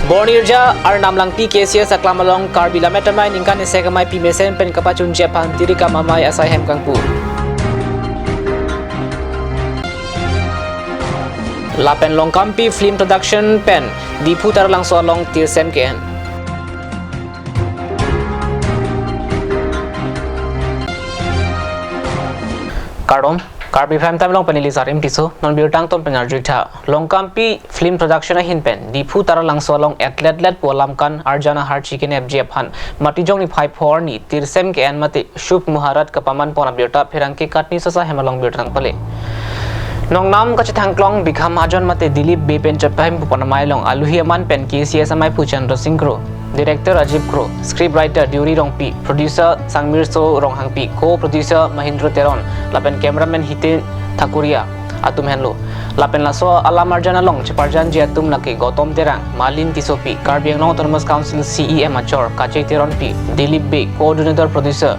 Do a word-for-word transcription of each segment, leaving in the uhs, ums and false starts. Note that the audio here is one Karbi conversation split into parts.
Bornirja Arnam Langpi K C S aklam along Karbi Lammet Amei ningkan isi amei pimesen pen kapachunji aphan tirikam amei asai hem kangpu. Lapen Longkampi Film Production pen Diphu Taralangso along tirsem ke-en. Kardom, Karbi Prime Time along pen neli Sarim Tisso, non birta angton pen arjutha. Longkampi Film Production ahin pen Diphu Taralangso along etletlet pu alam kan arjan ahar chikin F G aphan Matijong niphai pho arni tirsem ke-en mate Shubh Muhurat kapaman pon abirta pherangke Katni Sasa hem along birta nangpale. Nongnam kachethangklong Bikha Mahajon mate Dilip Bey pen chepahim pu pon amei along aluhi aman pen K C S ameiphu Chandra Singh Kro, director Rajiv Kro, script writer Deuri Rongpi, producer Sangmirso Ronghangpi, co-producer Mahindra Teron, lapen cameraman Hiten Thakuria atum henlo. Lapen laso alam arjan along cheparjanji atum lake Gautam Terang, Malin Tissopi, Karbi Anglong Autonomous Council C E M achor Kache Teronpi, Dilip Bey, coordinator producer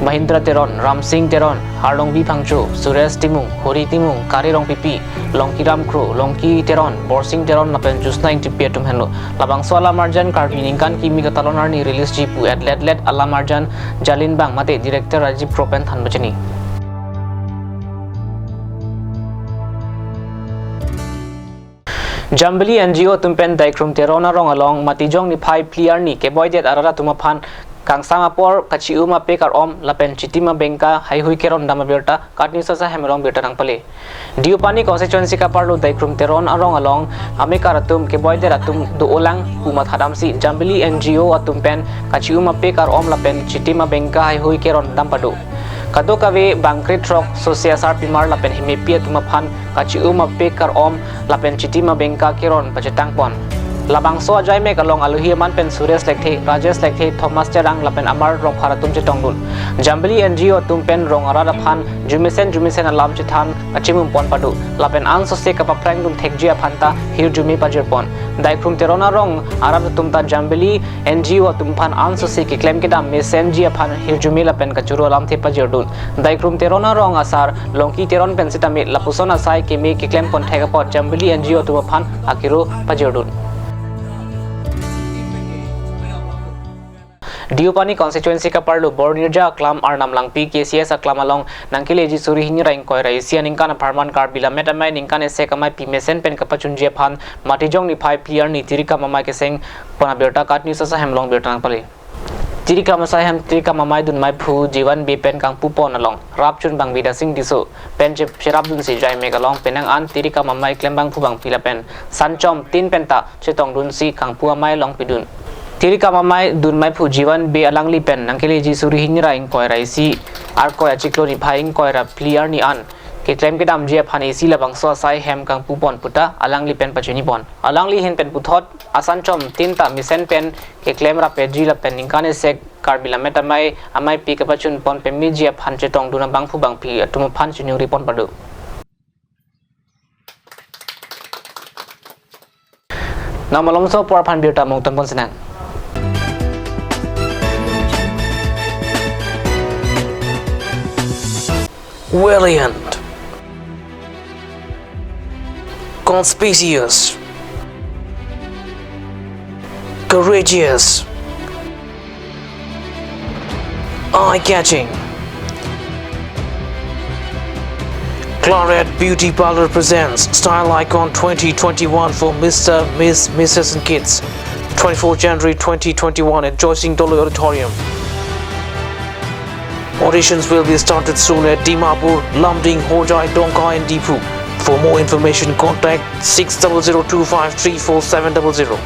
Mahindra Teron, Ramsing Teron, Harlongbi Phangcho, Suresh Timung, Hori Timung, Kari Rongpipi, Longkiram Kro, Longki Teron, Borsing Teron lapen Josna Ingtipi atum henlo. Labangso alam arjan Karbi ningkan kimi katalon arni release ji pu etletlet alam arjan jalin abang mate director Rajiv Kro pen than pachini. Jambili N G O atum pen Daikhrum Teron arong along Matijong niphai phli arni keboidet arat atum aphan kangsam apor kachi-um ape kar-om lapen chitim abengka haihui keron dam abirta Katni Sasa hem along birta nangpale. Deopani constituency kaparlo Daikhrum Teron arong along amekar atum keboidet atum do-olang pu mathadamsi Jambili N G O atum pen kachi-um ape kar-om lapen chitim abengka haihui keron dam pado. Kadokave bangkre throk sose asarpimar lapen hemepi atum aphan kachi-um ape kar-om lapen chitim abengka keron pachetang pon. Labangso ajaimek along aluhi aman pen Suresh Lekthe, Rajesh Lekthe, Thomas Terang lapen Amar Rongphar atum chetongdun. Jambili N G O atum pen rong arat aphan jumesen jumesen alam chethan kachimum pon pado. Lapen ansose kapaprengdun thekji aphan ta hirjume pajir pon. Daikhrum Teron arong arat atum ta Jambili N G O atum aphan ansose keklem kedam mesenji aphan hirjume lapen kachoro alamthe pajirdun. Daikhrum Teron arong asar Longki Teron pen sitame lapuson asai keme keklem pon thek apot Jambili N G O atum aphan akiro pajirdun. Deopani constituency kaparlo Bornirja aklam Arnam Langpi K C S aklam along nangkeleji suri hini ra ingkoi ra isi aningkan apharman Karbi Lammet Amei ningkan isi amei pimesen pen kapachunji aphan Matijong niphai phli arni tirikam amei keseng pon abirta Katni Sasa hem along birta nangpale. Tirikam asai hem tirikam amei dun meiphu Jiwan Bey pen kangpu pon along rapchun bang Bidasing Tisso pen chep cherapdunsi ajaimek along penang an tirikam amei klem bangphu bangpi lapen sanchom tin pen ta chetongdunsi kangpu amei along pidun. Tirikam amei dun meiphu Jiwan Bey alangli pen nangkeleji suri hini ra ingkoi ra isi, Arkoi achiklo niphai ingkoi ra phli arni an keklem kedamji aphan isi labangso asai hem kangpu pon puta alangli pen pachini pon. Alangli ahin pen puthot asanchom tin ta mesen pen keklem rapji lapen ningkan isi Karbi Lammet Amei ameipi kapachun pon pemeji aphan chetongdun abangphu bangpi atum aphan chinyuri pon pado. Nang malomso apor aphan birta mungton pon sinang. Valiant, conspicuous, courageous, eye-catching. Claret Beauty Parlour presents Style Icon twenty twenty-one for Mister, Miss, Missus and Kids. Twenty-fourth January twenty twenty-one at Joysing Doloi Auditorium. Auditions will be started soon at Dimapur, Lumding, Hojai, Dongka and Diphu. For more information, contact six double zero two five three four seven double zero.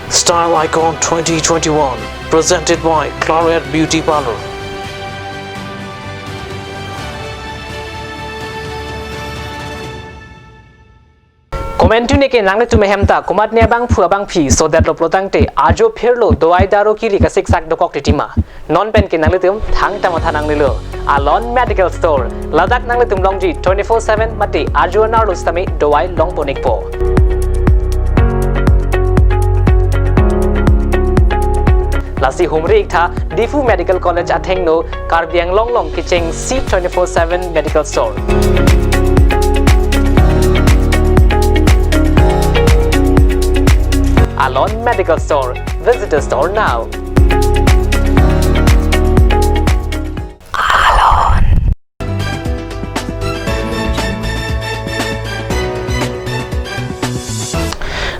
Style Icon twenty twenty-one, presented by Claret Beauty Parlour. Komantu neke nanglitum ahem ta komatne abangphu abangpi sodetlo pulotangte ajo phirlo dawai daru kiri kasiksak dokok titima. Non pen ke nanglitum thangta matha nanglelo Alon Medical Store. Ladak nanglitum longji twenty-four seven mate arju anerlo sitame dawai longpon-ikpo. Lasi humri-iktha Diphu Medical College athengno Karbi Anglong along kechengsi twenty-four seven Medical Store. Alon Medical Store. Visit the store now.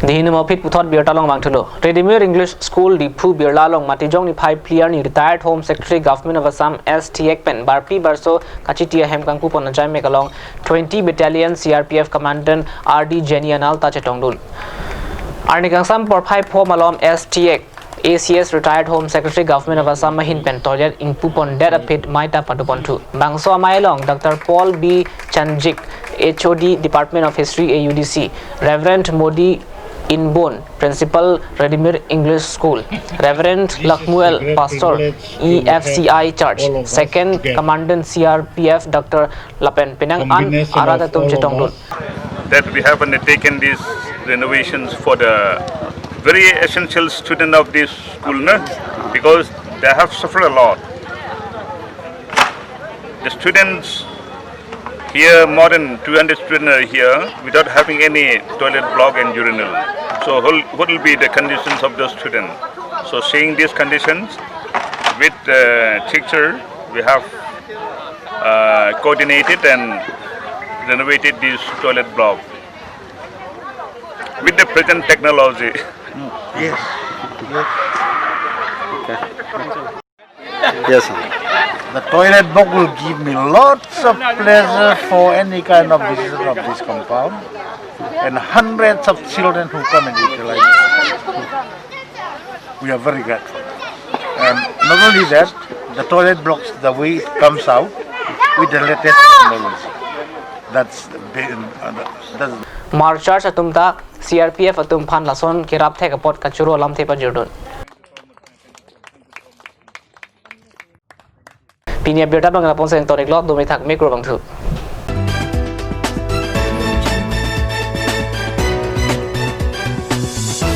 Dihini mo phit puthot birta along vangthulo. Redeemir English School Diphu Birla along Matijong niphai phli arni Retired Home Secretary Government of Assam, S T Act pen barpi barso kachiti ahem kangpu pon ajai mek along twenty Battalion C R P F Commandant R D Jenny Anal ta chetongdun. Arni kangsam porphai pho malom S T Act A C S Retired Home Secretary Government of Assam ahin pen toilet ingpu pondet aphi mei ta padu ponthu. Bangso amei along Doctor Paul B Chanjik, H O D, Department of History, A U D C, Reverend Modi Inbon, Principal, Redeemir English School, Reverend Lakmuel, Pastor, E F C I Church, Second Commandant C R P F Doctor lapen penang an arat atum chetongdun. That we have undertaken these renovations for the very essential student of this school, na? Because they have suffered a lot. The students here, more than two hundred students are here without having any toilet block and urinal. So what, what will be the conditions of those students? So seeing these conditions with the teacher, we have uh, coordinated and renovated this toilet block with the present technology. Yes. Yes. Yes, sir. The toilet block will give me lots of pleasure for any kind of visitor of this compound and hundreds of children who come and utilize it. We are very grateful. And not only that, the toilet blocks, the way it comes out with the latest technology. That's the, uh, that's March charge atum ta C R P F atum aphan lason kerap thek apot kachoro alamthe pajirdun. Pini abirta abang lapu-an si ingtonik lo, dumi thak mikro bangthu.